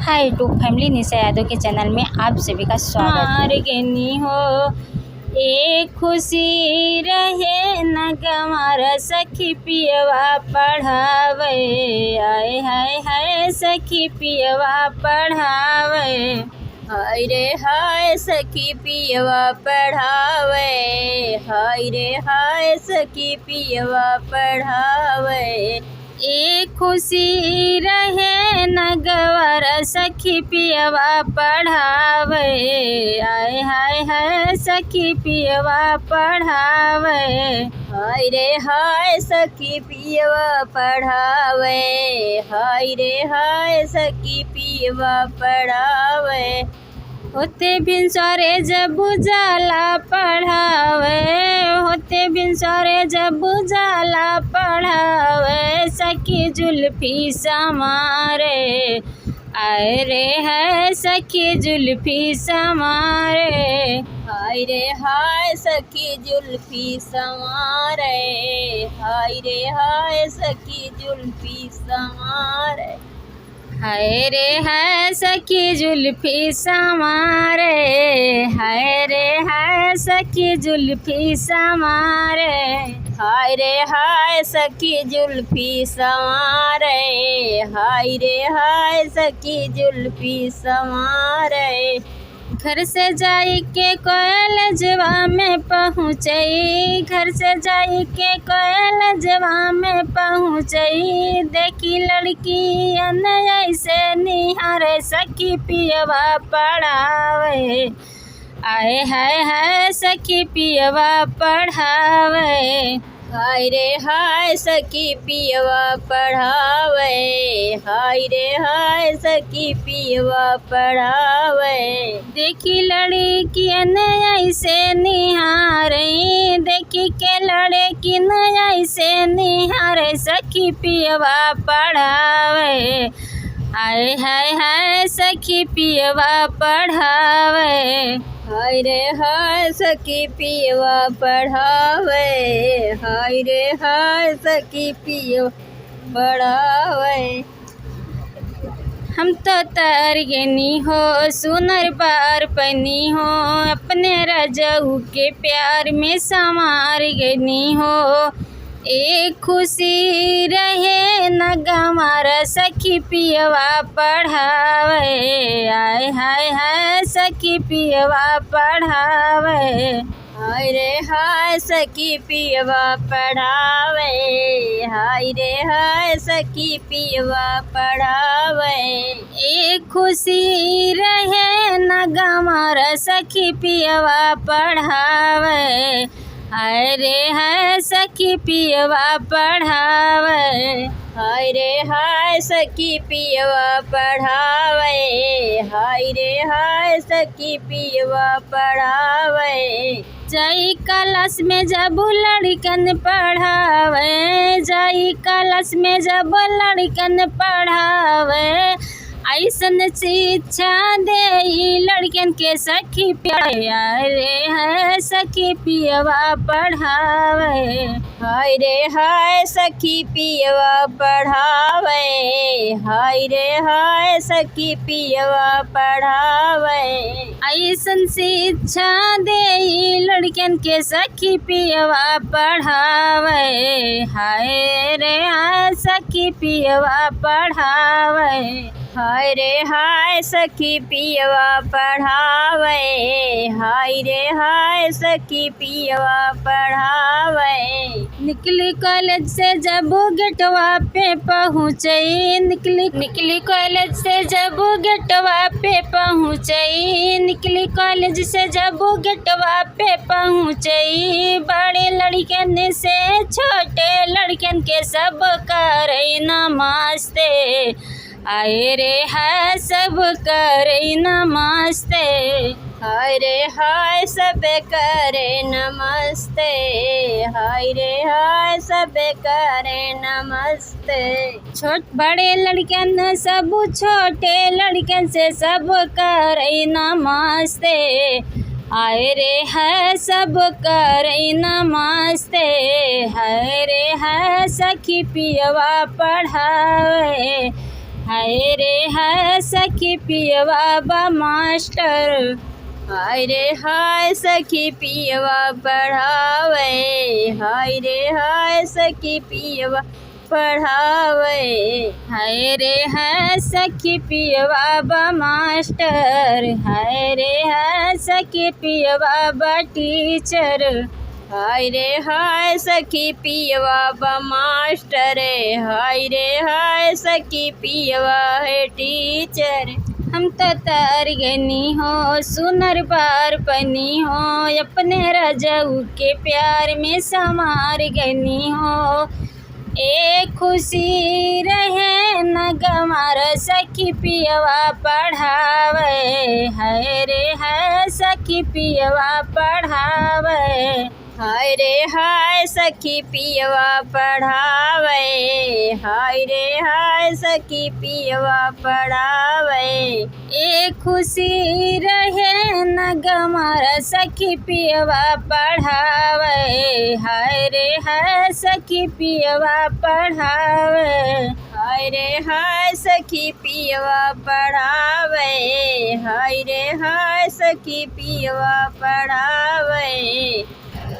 Hi YouTube family, निशा यादव के channel में आप सभी का स्वागत है। हो एक खुशी रहे न गंवार सखी पियवा पढ़ावे, आय हाय हाय सखी पियवा पढ़ावे। हाय रे हाय सखी पियवा पढ़ावे, हाय रे हाय सखी पियवा पढ़ावे। एक खुशी रहे न गंवार सखी पियवा पढ़ावे, आय हाय हाय सखी पियवा पढ़ावे। हाय रे हाय सखी पियवा पढ़ावे, हाय रे हाय सखी पियवा पढ़ावे। होते भिनसरे जब उजाला पढ़ावे, होते भिनसरे जब उजाला पढ़ावे, सखी जुल्फी समारे, आय रे है सखी जुल्फी समारे। हाय रे हाय सखी जुल्फी संवारे, हाय रे हाय सखी जुल्फी संवारे। हाय रे हाय सखी जुल्फी समारे, हाय रे हाय सखी जुल्फी समारे। हाय रे हाय सखी जुल्फी संवारे, हाय रे हाय सखी जुल्फी संवारे। घर से जाई के कॉलेजवा में पहुँचई, घर से जाई के कॉलेजवा में पहुँचई, देखी लड़की अन ऐसे निहारे सखी पियवा पढ़ावे, आए हाय हाय सखी पियवा पढ़ावे। हाय रे हाय सखी पियवा पढ़ावे, हाय रे हाय सखी पियवा पढ़ावे। देखी लड़की ऐसे निहारे, देखी के लड़की ऐसे निहारे सखी पियवा पढ़ावे, आय हाय हाय सखी पियवा पढ़ावे। हाय रे हाय सखी पियवा पढ़ावे, हाय रे हाय सखी पियवा पढ़ावे। हम तो तर गेनी हो सुनर बार पनी हो, अपने रजऊ के प्यार में संवार गेनी हो। एक खुशी रहे न गंवार सखी पियवा पढ़ावे, आय हाय हाय सखी पियवा पढ़ावे। हाय रे हाय सखी पियवा पढ़ावे, हाय रे हाय सखी पियवा पढ़ावे। एक खुशी रहे न गंवार सखी पियवा पढ़ावे, हाय रे हाय सखी पियवा पढ़ावे। हाय रे हाय सखी पियवा पढ़ावे, हाय रे हाय सखी पियवा पढ़ावे। जाई क्लास में जब लड़कन पढ़ावे, जाई क्लास में जब लड़कन पढ़ावे, ऐसन शिक्षा दे लड़कन के सखी पिया रे है सखी पियवा पढ़ावे। हाय रे हाय सखी पियवा पढ़ावे, हाय रे हाय सखी पियवा पढ़ावे। ऐसन शिक्षा दे लड़कन के सखी पियवा पढ़ावे, हाय रे हाय सखी पियवा पढ़ावे। हाय रे हाय सखी पियवा पढ़ावे, हाय रे हाय सखी पियवा पढ़ावे। निकली कॉलेज से जब गेटवा पे पहुँचई, निकली निकली कॉलेज से जब गेटवा पे पहुँचई, निकली कॉलेज से जब गेटवा पे पहुँचई, बड़े लड़कन से छोटे लड़कन के सब करे नमस्ते, आए रे हाय सब करे नमस्ते। हाय रे हाय सब करे नमस्ते, हाय रे हाय सब करे नमस्ते। छोट बड़े लड़कन सब छोटे लड़कन से सब करे नमस्ते, आए रे है सब करे नमस्ते, हाय रे है सखी पियवा पढ़ावे। हाय रे हाय सखी पियवा बा मास्टर। हाय रे हाय सखी पियवा पढ़ावे, हाय रे हाय सखी पियवा पढ़ावे। हाय रे हाय सखी पियवा बा मास्टर। हाय रे हाय सखी पियवा बा टीचर। हाय रे हाय सखी पियवा बा मास्टर, हाय रे हाय सखी पियवा है टीचर। हम तो तार गनी हो सुनर बार पनी हो, अपने राजाऊ के प्यार में समार गनी हो। ए खुशी रहे न गमार सखी पियवा पढ़ावे। हाय रे हाय सखी पियवा पढ़ावे। हाय रे हाय सखी पियवा पढ़ावे, हाय रे हाय सखी पियवा पढ़ावे। ए खुशी रहे न गमार सखी पियवा पढ़ावे। हाय रे हाय सखी पियवा पढ़ावे। हाय रे हाय सखी पियवा पढ़ावे, हाय रे हाय सखी पियवा पढ़ावे।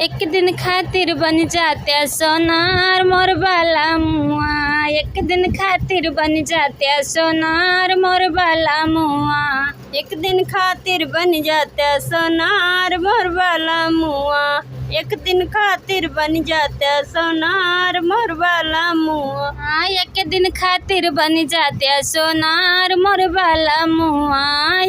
एक दिन खातिर बन जाते सोनार मोर बाला मुआ। एक दिन खातिर बन जाते सोनार मोर बाला मुआ। एक दिन खातिर बन जाता सोनार मोर वाला मुआ, एक दिन खातिर बन जाता सोनार मोर वाला मुआ। हाँ, एक दिन खातिर बन जाते सोनार मोर बाला मुआ।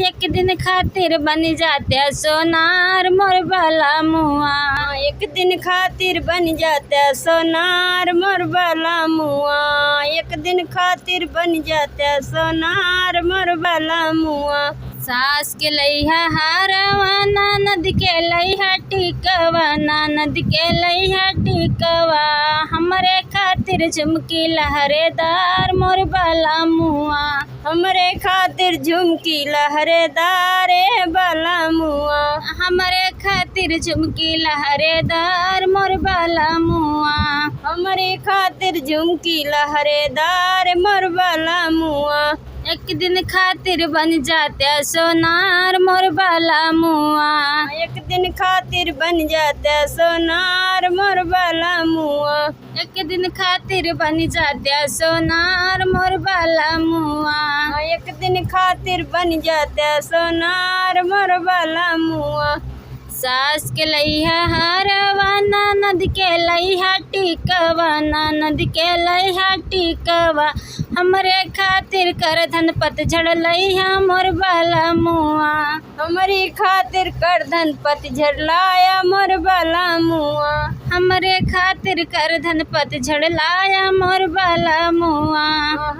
एक दिन खातिर बन जाते सोनार मोर बाला मुआ। एक दिन खातिर बन जाता सोनार मोर वाला मुआ, एक दिन खातिर बन जाता सोनार मोर वाला मुआ। सास के लैहा हारवा, ननद के लैहा टिकवा, ननद के लैहा टिकवा। हमरे खातिर झुमकी लहरेदार मोर बाला मुआ। हमरे खातिर झुमकी लहरेदारे बाला मुआ। हमरे खातिर झुमकी लहरेदार मोर बाला मुआ। हमरे खातिर झुमकी लहरेदार मोर बाला मुआ। एक दिन खातिर बन जाते सोनार मोर बाला मुआ। एक दिन खातिर बन जाता सोनार मोर बाला मुआ। एक दिन खातिर बन जाते सोनार मोर बाला मुआ। एक दिन खातिर बन जाता सोनार मोर बाला मुआ। सास के लैहा हारवा, ननद के लैहा टिकवा, ननद के लैहा टिकवा। हमरे खातिर कर धन पतझड़ लैहा मोर बाला मुआ। हमरे खातिर कर धन पतझड़ लाया मोर बाला मुआ। हमरे खातिर कर धन पतझड़ लाया मोर बाला मुआ।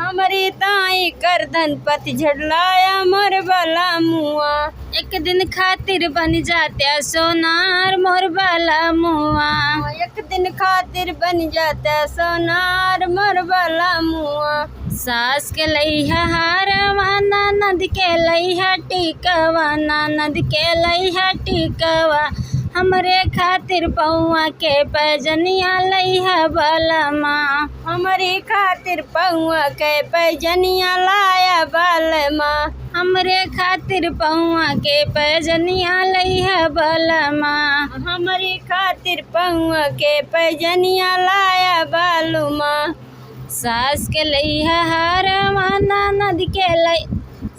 हमरे ताई कर धन पतझड़ लाया मोर बाला मुआ। एक दिन खातिर बन जाते सोनार मोर बाला मुआ। एक दिन खातिर बन जाता सोनार मोर बाला मुआ। सास के लैहा हारवा, ननद के लैहा टिकवा, ननद के लैहा टिकवा। हमरे खातिर पौआ के पैजनिया लैहा बाला माँ। हमरे खातिर पौआ के पैजनिया लाया बालमा। हमरे खातिर पौआ के पैजनिया लैहा बाला माँ। हमरे खातिर पौआ के पैजनिया लाया बालमा। सास के लैहा हारवा, ननद के लै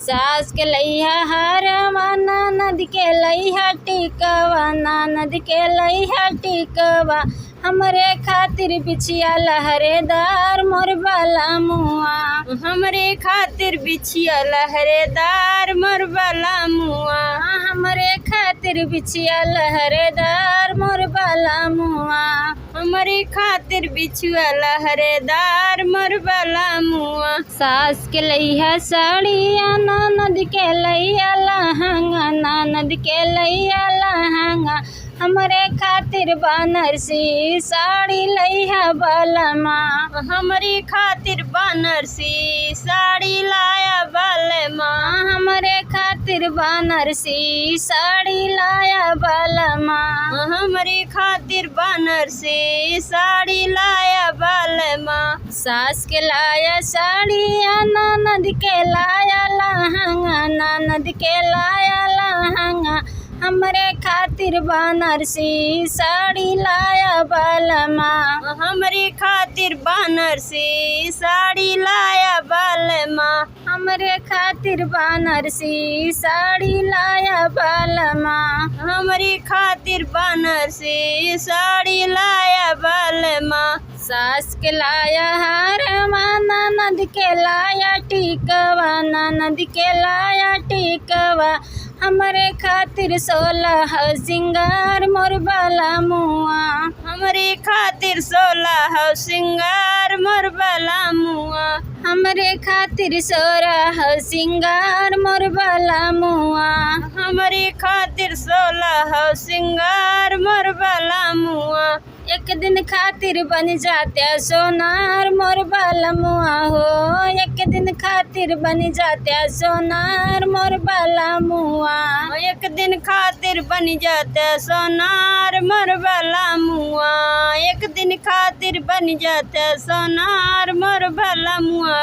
सास के लैहा हारवा, ननद के लैहा टिकवा, ननद के लैहा टिकवा। हमरे खातिर बिछिया लहरेदार मोर बाला मुआ। हमरे खातिर बिछिया लहरेदार मोर बाला मुआ। हमरे खातिर बिछिया लहरेदार मोर बाला मुआ। हमरे खातिर बिछुआ लहरेदार मोर बाला मुआ। सास के लैहा साड़िया, ननद के लैहा लहंगा, ननद के लैहा लहंगा। हमरे खातिर बनारसी साड़ी लैहा बाला माँ। हमरे खातिर बनारसी साड़ी लाया बालमा। हमरे खातिर खातिर बनारसी साड़ी लाया बालमा। हमरे खातिर बनारसी साड़ी लाया बालमा। सास के लाया साड़ी, ननद के लाया लहंगा, ननद के लाया लहंगा। हमरे खातिर बनारसी साड़ी लाया बालमा। हमरे खातिर बनारसी साड़ी लाया बालमा। हमरे खातिर बनारसी साड़ी लाया बालमा। हमरे खातिर बनारसी साड़ी लाया बालमा। सास के लाया हारवा, ननद के लाया टिकवा, ननद के लाया टिकवा। हमरे खातिर 16 सिंगार मोर बाला मुआ। हमरे खातिर 16 सिंगार मोर बाला मुआ। हमरे खातिर 16 सिंगार मोर बाला मुआ। हमरे खातिर 16 सिंगार मोर बाला मुआ। एक दिन खातिर बन जाते सोनार मोर बाला मुआ हो। एक दिन खातिर बन जाते सोनार मोर बाला मुआ। एक दिन खातिर बन जाते सोनार मोर बाला मुआ। एक दिन खातिर बन जाते सोनार मोर बाला मुआ।